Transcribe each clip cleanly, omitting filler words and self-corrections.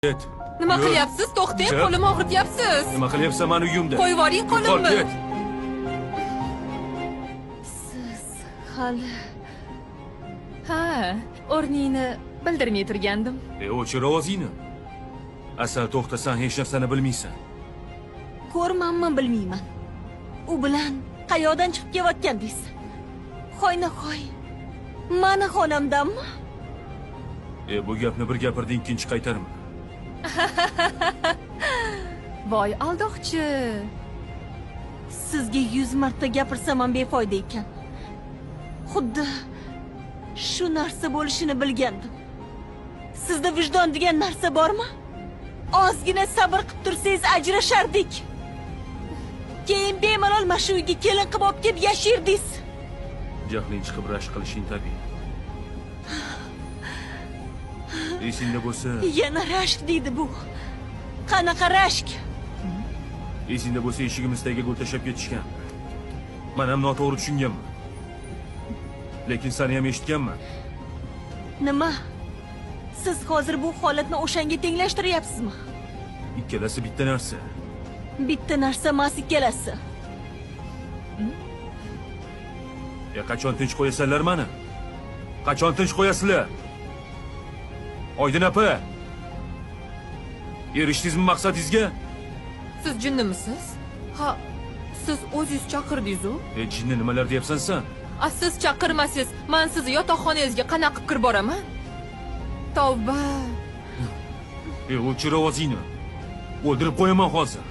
Ket. Nima Yur. qilyapsiz? To'xtang, Chiq. qo'limni og'rityapsiz. Nima qilyapsan mani uyimda? Qo'yib yuboring Yo'qol, qo'limni. ket. Siz hali Ha, o'rningni bildirmay turgandim. E, o'chir ovozingni. Asal, to'xta, san hech narsani bilmaysan. Ko'rmanmi, bilmayman. U bilan qayoqdan chiqib kelayotgandingiz? Hoynahoy mani xonamdanmi? E, bu gapni bir gapirding, ikkinchi qaytarma. Voy aldoqchi. Sizga 100 marta gapirsam ham befoyda ekan. Xuddi shu narsa bo'lishini bilgandim. Sizda vijdon degan narsa bormi? Ozgina sabr qilib tursangiz ajrashardik. Keyin bemalol mana shu uyga kelin qilib olib kelib yashardingiz. Jahling chiqib rashk qilishing tabiiy. Esingda bo'lsa, Yana rashk deydi bu. Qanaqa rashk? Esingda bo'lsa eshigimiz tagiga gul tashlab ketishgan. Men ham noto'g'ri tushunganman. Lekin seni ham eshitganman. Nima? Siz hozir bu holatni o'shanga tenglashtiryapsizmi? Ikkalasi bitta narsa. Bitta narsa emas ikkalasi. E, qachon tinch qo'yasanlar mani? Qachon tinch qo'yasizlar? Oydin opa. Erishdingizmi maqsadingizga? Siz jinnimisiz? Ha, siz o'zingiz chaqirdingiz-u? E, jinni nimalar deyapsan sen? A siz chaqirmasiz, men sizni yotoqxonangizga qanaqa qilib kirib boraman? Tavba. E, o'chir ovozingni. O'ldirib qo'yaman hozir.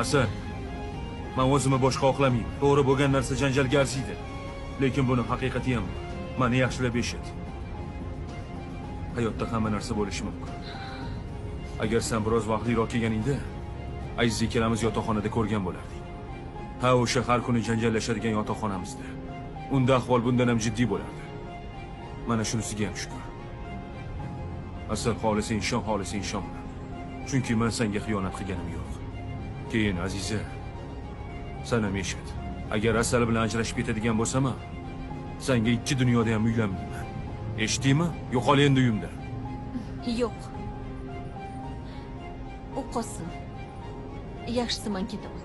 Asal, men o'zimni boshqa oqlamayman. To'g'ri bo'lgan narsa janjalga arziydi. Lekin buni haqiqati ham bor. Meni yaxshilab eshit. Hayotda hamma narsa bo'lishi mumkin. Agar sen biroz vaqtliroq kelganingda, Aziz ikkalamiz yotoqxonada ko'rgan bo'lardik. Ha, o'sha har kuni janjallashadigan yotoqxonamizda. Unda ahvol bundan ham jiddiy bo'lardi. Mana shunisiga ham shukr. Asal, xohlasang ishon, xohlasang ishonma. Chunki men senga xiyonat qilganim yo'q. Keyin Aziza, san ham eshit. Agar Asal bilan ajrashib ketadigan bo'lsam, senga ikki dunyoda ham uylanmayman. Eshitdingmi? Yo'qol endi uyimdan. Yo'q. U qolsin. Yaxshisi men ketaman.